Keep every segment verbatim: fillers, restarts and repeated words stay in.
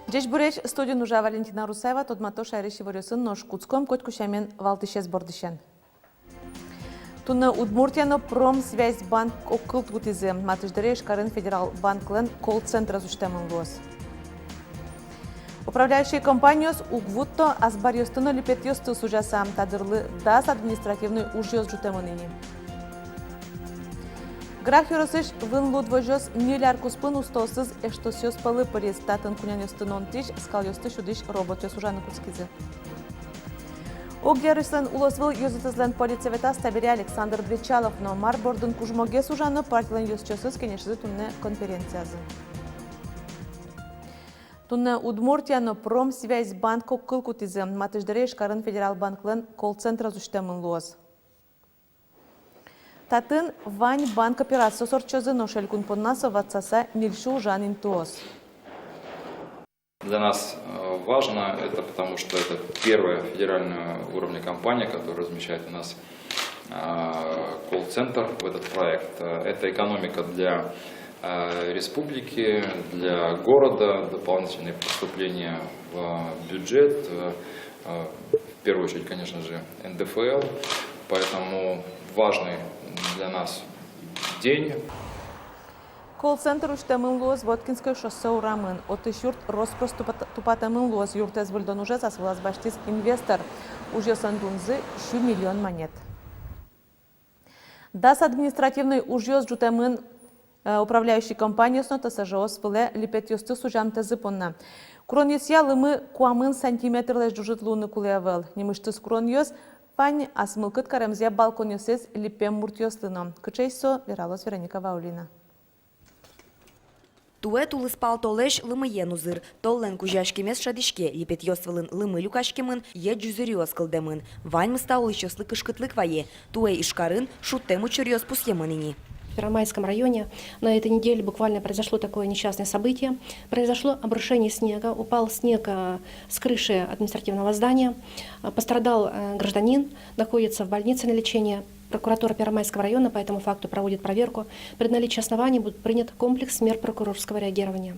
Ӟечбуресь! Студиын ужа Валентина Русаева. Тодмато шаерысь иворъёсын, нош кутском котьку сямен валтӥсез бордысен. Туннэ Удмуртия но Промсвязьбанк огкыл кутӥзы. Матысь дыре Ижкарын федерал банклэн колл-центрез усьтэмын луоз. Управляющий компаниос уг вутто азбаръёсты но липетъёсты сузяса. Та дырлы дас административной ужъёс ӝутэмын ини. Грах ёросысь вынлуд возёс ньыль ар куспын устоосыз эштосъёс пӧлы пыриз. Татын кунянъёсты нонтӥсь, скалъёсты сюдӥсь роботъёс ужаны кутскизы. Огъярослэн улосвыл ёзэтэзлэн политсоветаз табере Александр Бречалов но. Мар бордын кужмогес ужано, партилэн ёзчиосыз кенешизы туннэ конференциязы. Туннэ Удмуртия но Промсвязьбанк огкыл кутӥзы. Матысь дыре Ижкарын федерал банклэн колл-центрез усьтэмын луоз. Татын вань банк операциос ортчозы, нош элькун понна со ватсаса ньыль сю ужан интыос. Для нас э, важно это, потому что это первая федерального уровня компания, которая размещает у нас э, колл-центр в этот проект. Э, Это экономика для э, республики, для города, дополнительные поступления в бюджет, э, э, в первую очередь, конечно же, НДФЛ. Поэтому важный для нас день. Колл-центр усьтэмын луоз Воткинское шоссе урамын. Отысь юрт рос-прос тупат-, тупатэмын луоз. Юртэз выльдон ужез ас вылаз басьтӥз инвестор. Ужъёслэн дунзы сю миллион манет. Дас административной ужъёс ӝутэмын э, управляющий компаниос но ТСЖ-ос вылэ липетъёсты сузямтэзы понна. Куронъёсъя лымы куамын сантиметрлэсь ӝужыт луыны кулэ ӧвӧл. Нимысьтыз куронъёс вань ас мылкыд каремзыя балконъёсыз липем муртъёслы но. Кыӵеесь со, вералоз Вероника Ваулина. Туэ тулыспал толэзь лымыен узыр. Толлэн кузяськемез шӧдӥське, липетъёс вылын лымы люкаськемын, йӧ ӟузыръёс кылдэмын. Ваньмыз та улӥсьёслы кышкытлык вае. Туэ Ижкарын шудтэм учыръёс пусъемын ини. В Первомайском районе на этой неделе буквально произошло такое несчастное событие. Произошло обрушение снега, упал снег э, с крыши административного здания. Э, Пострадал э, гражданин, находится в больнице на лечении. Прокуратура Первомайского района по этому факту проводит проверку. При наличии оснований будет принят комплекс мер прокурорского реагирования.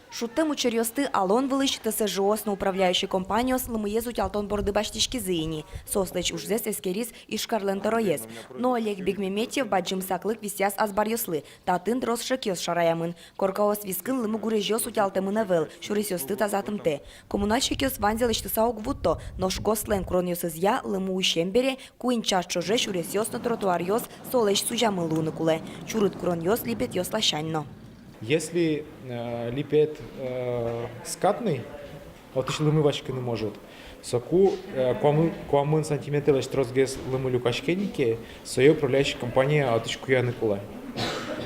Шудтэм учыръёсты алон вылысь ТСЖ-ос но управляющий компаниос лымыез утялтон борды басьтӥськизы ини. Соослэсь ужзэс эскериз Ижкарлэн тӧроез. Но Олег Бекмеметьев бадӟым саклык висъяз азбаръёслы. Татын трос шекъёс шараямын. Коркаос вискын лымы гурезьёс утялтэмын ӧвӧл, сюресъёсты тазатымтэ. Коммунальщикъёс ваньзэ лэсьтыса уг вутто, нош ГОСТлэн куронъёсызъя лымы усем бере куинь час ӵоже сюресъёс но тротуаръёс солэсь сузямын луыны кулэ. Чурыт куронъёс липетъёс ласянь но. Если э, липет э, скатный, отысь лымы васькыны может, соку э, куамын, куамын сантиметрлэсь тросгес лымы люкаське ни ке, сое управляющий компания отысь куяны кулэ.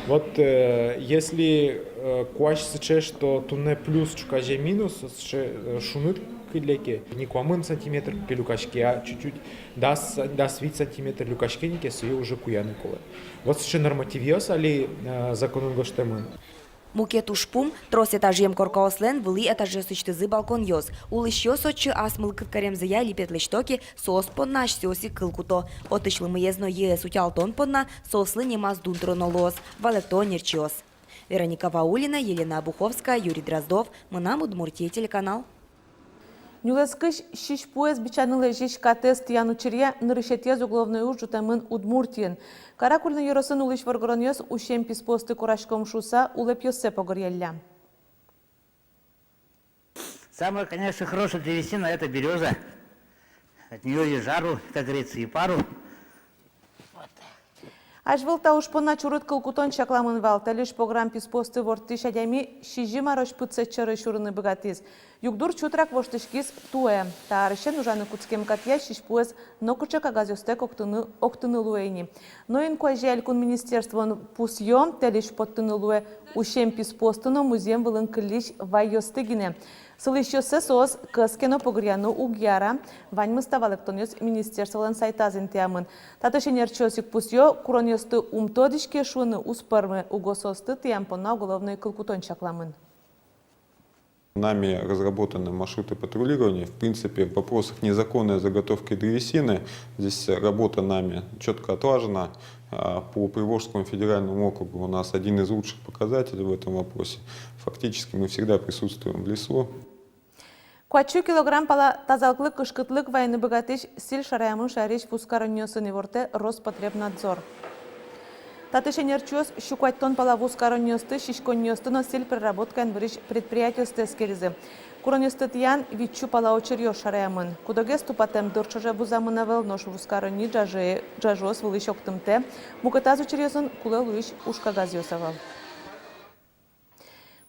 Вот э, если э, куазь сыӵе, что туннэ плюс ӵуказе минус, сыӵе э, шуныт кылле ке, не куамын сантиметр ке люкаське, а чуть-чуть дас, дас вить сантиметр люкаське ни ке, сое уже куяны кулэ. Вот сыӵе нормативъёс али э, законын гожтэмын. Мукет ужпум — трос этажъем коркаослэн вылӥ этажъёсысьтызы балконъёс. Улӥсьёс отчы ас мылкыд каремзыя липет лэсьто ке, соос понна асьсэос ик кыл куто. Отысь лымыез но йӧэз утялтон понна соослы нимаз дун тыроно луоз, валэкто ӧнерчиос. Вероника Ваулина, Елена Обуховская, Юрий Дроздов, «Мынам Удмуртие» телеканал. Нюлэскысь сизьпуэз бичаны лэзись катэз тӥян учыръя нырысетӥез уголовной уж ӝутэмын Удмуртиын. Каракулино ёросын улӥсь воргоронъёс усем писпуосты кураськом шуыса улэпъёссэ погыръяллям. Самое, конечно, хорошая древесина — это берёза. От неё и жару, как говорится, и пару. Азьвыл та уж понна чурыт кыл кутон чакламын вал. Тэльысь пограм писпуосты ворттӥсь адями сизьым арозь пытсэт сьӧры сюрыны быгатӥз. Югдур чутрак воштӥськиз туэ. Та арысен ужаны кутскем катъя сисьпуэз нокыӵе кагазъёстэк октыны, октыны луэ ини. Но инкуазе элькун министерствоын пусъё: тэльысь поттыны луэ усем писпуосты но музъем вылын кыллись вайёсты гинэ. Сылӥсьёссэ соос кӧс ке но погыръяны уг яра. Ваньмыз та валэктонъёс министерстволэн сайтаз интыямын. Татысь ӧнерчиос ик пусъё: куронъёсты ум тодӥське шуыны уз пӧрмы, уго соосты тӥям понна уголовной кыл кутон чакламын. Нами разработаны маршруты патрулирования. В принципе, в вопросах незаконной заготовки древесины здесь работа нами чётко отлажена. А, по Приволжскому федеральному округу у нас один из лучших показателей в этом вопросе. Фактически мы всегда присутствуем в лесу. Куать сю килограмм пала тазалыклы кышкытлык вайыны быгатӥсь сӥль шараямын шаерысь вузкаронниосын, ивортэ Роспотребнадзор. Татысь ӧнерчиос сю куатьтон пала вузкаронниосты, сиськонниосты но сӥль переработкаен вырись предприятиосты эскеризы. Куронъёсты тӥян вить сю пала учыръёс шараямын. Кудогез тупатэм дыр ӵоже вузамын ӧвӧл, нош вузкаронни ӝажы-, ӝажыос вылысь октымтэ, мукетаз учыръёсын кулэ луись ужкагазъёс ӧвӧл.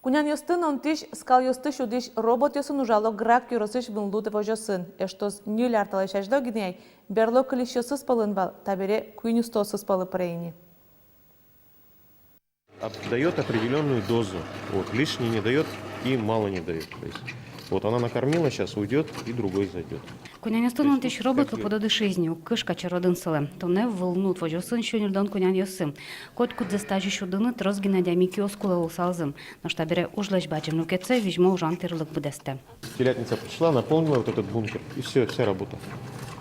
Кунянъёсты нонтӥсь, скалъёсты сюдӥсь роботъёсын ужало Грах ёросысь Вынлуд возёсын. Эштос ньыль ар талэсь азьло гинэ ай берло кылисьёсыз пӧлын вал, табере куинь устоосыз пӧлы пыре ини. Об-, даёт определённую дозу. Вот, лишней не даёт и мало не даёт. То есть, вот она накормила, щас уйдёт, и другой зайдёт. Кунянъёсты нонтӥсь робот лыпудо дышиз ни, уг кышка черодын сылэ. Туннэ Вынлуд возёсын сю ньыльдон кунянъёссы. Котькудзэс тазьы сюдыны трос гинэ адями киос кулэ луысалзы. Нош табере ужлэсь бадӟым люкетсэ визьмо ужан тӥрлык быдэстэ. Телятница пришла, наполнила вот этот бункер, и всё, вся работа.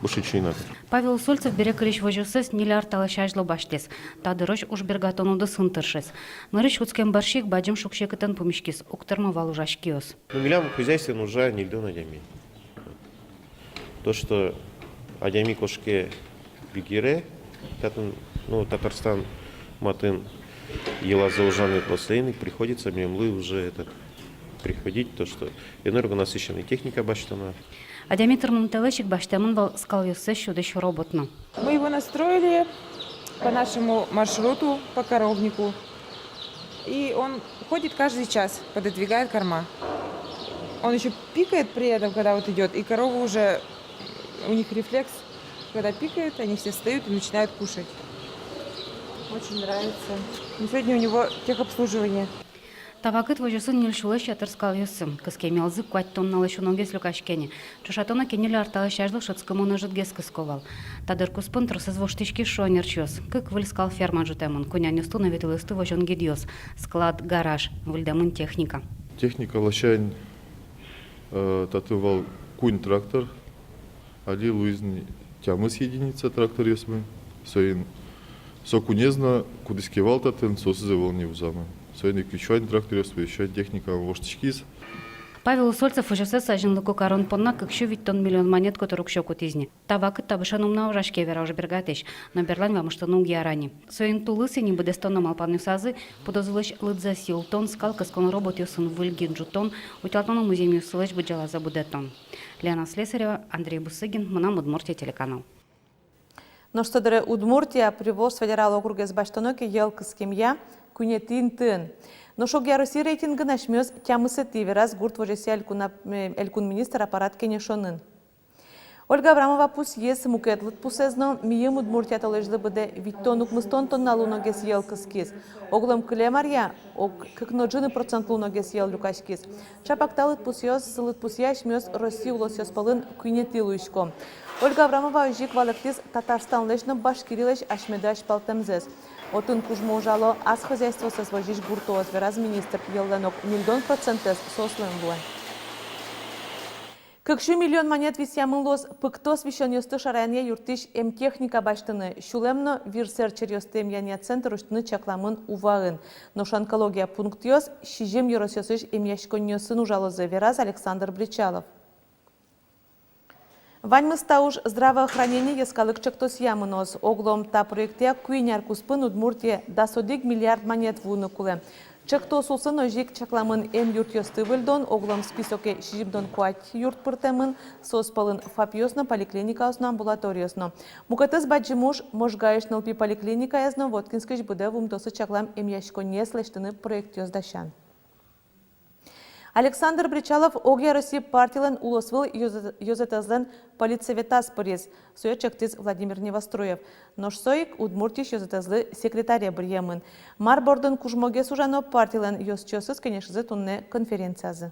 Больше ничего не надо. Павел Усольцев бере кылись возёссэс ньыль ар талэсь азьло басьтӥз. Та дырозь ужбергатон удысын тыршиз. Нырысь кутскем бӧрсьы ик бадӟым шуг-секытэн пумиськиз, уг тырмо вал ужась киос. Ну, милям хозяйствоын ужа ньыльдон адями. То, что адями кошке бигере, татын, ну, Татарстан матын йылазы ужаны, просто ини приходится милемлы уже этот, приходить, то, что энергонасыщенный техника басьтоно. Адями тырмымтэлэсь ик басьтэмын вал скалъёссэ сюдӥсь робот но. Мы его настроили по нашему маршруту, по коровнику. И он ходит каждый час, пододвигает корма. Он ещё пикает при этом, когда вот идёт, и коровы уже, у них рефлекс, когда пикает, они все встают и начинают кушать. Очень нравится. И сегодня у него техобслуживание. Та вакыт возёсын ньыль сюлэсь ятыр скалъёссы. Кыскемъёссы куать тонналэсь уногес люкаське ни. Ӵошатоно ке, ньыль ар талэсь азьло шӧдскымон ӧжытгес кыско вал. Та дыр куспын тросэз воштӥськиз, шуо ӧнерчиос. Кык выль скал ферма ӝутэмын, кунянъёсты но витьылъёсты возён гидъёс, склад, гараж, выльдэмын техника. Техника ласянь, э, татын вал куинь трактор, али луиз ни тямыс единица тракторъёсмы. Соин со кунез но, кудӥз ке вал татын, соосыз ӧвӧл ни вузамы. Соин ик вить сю вань тракторъёсмы, вить сю вань техникамы воштӥськиз. Павел Усольцев возёссэс азинлыко карон понна кык сю витьтон миллион манет котыр уксё кутӥз ни. Та вакыт табышен ум на ужаське, вера ужбергатӥсь, но берлань вамыштыны уг яра ни. Соин тулыс ини быдэстоно малпанъёсазы пудозылэсь лыдзэс йылтон, скал кыскон роботъёсын выль гид ӝутон, утялтоно музъемъёссылэсь быдӟалазэ будэтон. Лена Слесарева, Андрей Бусыгин, «Мынам Удмуртие» телеканал. Нош со дыре Удмуртия Приволжск федерал округез басьтоно ке, йӧл кыскемъя куинетӥ интыын. Нош огъя Россия рейтингын асьмеос тямысэтӥ, вераз гурт возёсъя элькуна-, э, элькун министр аппарат кенешонын. Ольга Абрамова пусйиз, мукет лыдпусэз но: миым Удмуртия толэзьлы быдэ витьтон-укмыстон тонналы уногес йӧл кыскиз. Оглом кылем аръя ог кык но ӝыны процентлы уногес йӧл люкаськиз. Чапак та лыдпусъёс, лыдпусъя асьмеос Россия улосъёс пӧлын куинетӥ луиськом. Ольга Абрамова озьы ик валэктӥз Татарстанлэсь но Башкириялэсь асьмеды азьпалтэмзэс. Отын кужмо ужало ас хозяйствоосэс возись гуртоос, вераз министр, йӧллэн ог ньыльдон процентэз соослэн луэ. Кык сю миллион манет висъямын луоз пыктос висёнъёсты шараянъя юрттӥсь эмтехника басьтыны. Сюлэм но вирсэр черъёсты эмъянъя центр усьтыны чакламын Уваын. Нош онкология пунктъёс сизьым ёросъёсысь эмъяськонниосын ужалозы, вераз Александр Бречалов. Ваньмыз та уж «Здравоохранение» йӧскалык чектосъя мыноз. Оглом та проектъя куинь ар куспын Удмуртие дас одӥг миллиард манет вуыны кулэ. Чектос улсын озьы ик чакламын эмъюртъёсты выльдон, оглом списоке сизьымдон куать юрт пыртэмын, соос пӧлын ФАПъёс но, поликлиникаос но, амбулаториос но. Мукетыз бадӟым уж — Можгаысь нылпи поликлиникаез но Воткинскысь быдэ вуымтэосы чаклам эмъяськонниез лэсьтыны проектъёс дасян. Александр Бречалов Огъя Росси партилэн улосвыл ёзэ-, ёзэтэзлэн политсоветаз пыриз. Сое чектӥз Владимир Невоструев. Нош со ик Удмуртиысь ёзэтэзлы секретаре быръемын. Мар бордын кужмогес ужано партилэн ёзчиосыз кенешизы туннэ конференциязы.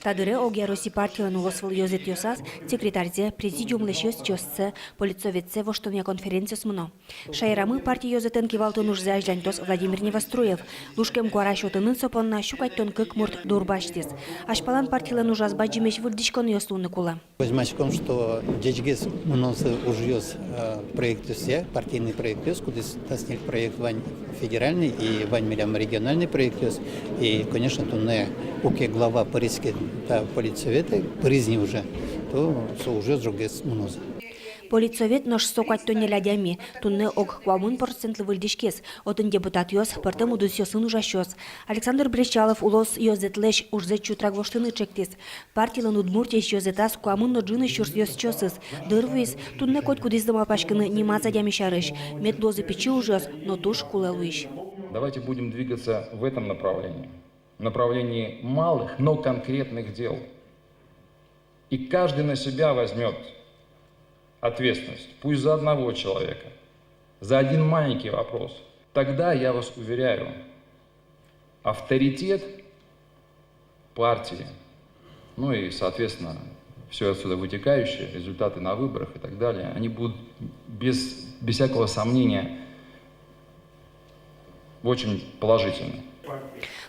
Та дыре Огъя Росси партилэн улосвыл ёзэтъёсаз секретарьзэ, президиумлэсь ёзчиоссэ, политсоветсэ воштонъя конференциос мыно. Шаерамы парти ёзэтэн кивалтон ужзэ азьланьтоз Владимир Невоструев. Лушкем куара сётонын со понна сю куатьтон кык мурт дурбасьтӥз. Азьпалан партилэн ужаз бадӟымесь выльдӥськонъёс луыны кулэ. Возьмаськом, что ӟечгес мыноз ужъёс, э, проектъёсъя, партийный проектъёс, кудӥз дас ньыль проект вань федеральный и вань милям региональный проектъёс. И, конечно, туннэ куке глава пыриське та политсоветэ, пыриз ни уже, то со ужъёс ӝоггес мыноз. Политсовет нош со куатьтон ньыль адями, туннэ ог куамын процентлы выльдӥськиз, отын депутатъёс, пӧртэм удысъёсын ужасьёс. Александр Бречалов улос ёзэтлэсь ужзэ чутрак воштыны чектӥз. Партилэн Удмуртиысь ёзэтаз куамын но ӝыны сюрс ёзчиосыз. Дыр вуиз, туннэ котькудӥзлы малпаськыны нимаз адями сярысь, мед луозы пичи ужъёс, но туж кулэ луись. Давайте будем двигаться в этом направлении, направлении малых, но конкретных дел. И каждый на себя возьмёт ответственность, пусть за одного человека, за один маленький вопрос. Тогда, я вас уверяю, авторитет партии, ну и, соответственно, всё отсюда вытекающее, результаты на выборах и так далее, они будут без, без всякого сомнения очень положительны.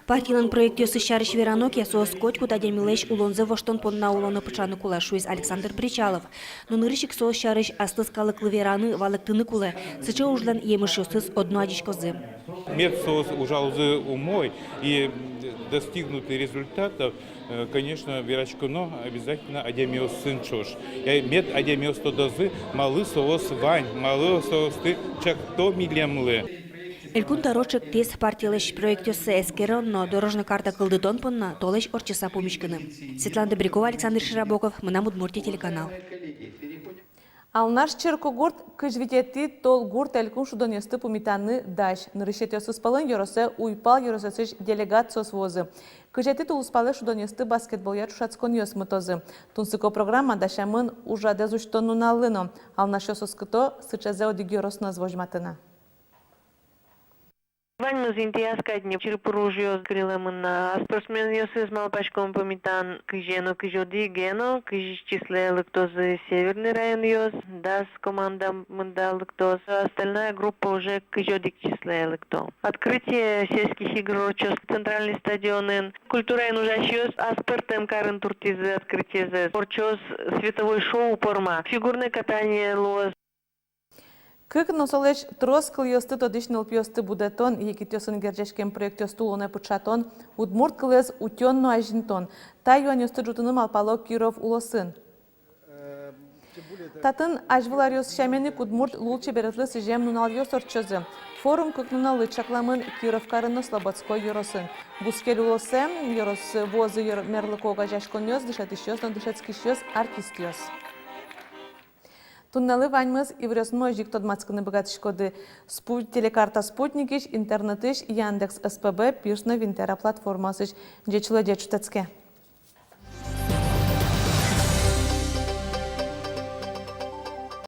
Партилэн проектъёсыз сярысь верано ке, соос котькуд адямилэсь улонзэ воштон понна улонэ пыӵаны кулэ, шуиз Александр Бречалов. Но нырысь ик соос сярысь аслыз калыклы вераны, валэктыны кулэ. Сыӵе ужлэн емышъёсыз одно адӟиськозы. Мед соос ужалозы умой и достигнут результатов, э, конечно, вераськоно обязательно адямиосын ӵош. Э, мед адямиос тодозы, малы соос вань, малы соосты чакто милемлы. Элькун тӧро чектӥз партилэсь проектъёссэ эскерон но дорожной карта кылдытон понна толэзь ортчыса пумиськыны. Светлана Добрякова, Александр Широбоков, «Мынам Удмуртие» телеканал. Алнаш черкогурт кызь витетӥ толгурт элькун шудонъёсты пумитаны дась. Нырысетӥосыз пӧлын ёросэ уйпал ёросъёсысь делегациос вуозы. Кызетӥ тулыспалэ шудонъёсты баскетболъя ӵошатсконъёс мытозы. Тунсыко программа дасямын ужрадэз усьтон нуналлы но. Алнашъёс оскыто сыӵезэ одӥг ёрос но ӧз возьматыны. Ваньмыз интыяз кадь ни, чыр-пыр ужъёс кылемын на, а спортсменъёсыз, малпаськом, пумитан кызьы но, кызь одӥге но, кызь числое лыктозы северный районъёс, дас команда мында лыктоз, остальная группа уже кызь одӥг числое лыкто. Открытие сельских игр ортчоз центральный стадионын. Культураын ужасьёс аспӧртэм карын туртӥзы открытиезэс. Ортчоз световой шоу порма, фигурное катание луоз. Кык но солэсь трос кылъёсты тодӥсь нылпиосты будэтон, егитъёсын герӟаськем проектъёсты улонэ пыӵатон, удмурт кылэз утён но азинтон. Та юанъёсты ӝутыны малпало Киров улосын. Татын азьвыл аръёс сямен ик удмурт лулчеберетлы сӥзем нуналъёс ортчозы. Форум кык нуналлы чакламын Киров карын но Слободской ёросын. Бускель улосэ ёрос вуозы ёр-, мерлыко огазеяськонъёс, дышетӥсьёс но дышетскисьёс, артистъёс. Туннэлы ваньмыз. Иворъёсын озьы ик тодматскыны быгатӥськоды Спут-, телекарта Спутникысь, интернетысь, Яндекс СПБ, Пирс но Винтера платформаосысь. Ӟеч улэ, ӟеч шутэтске.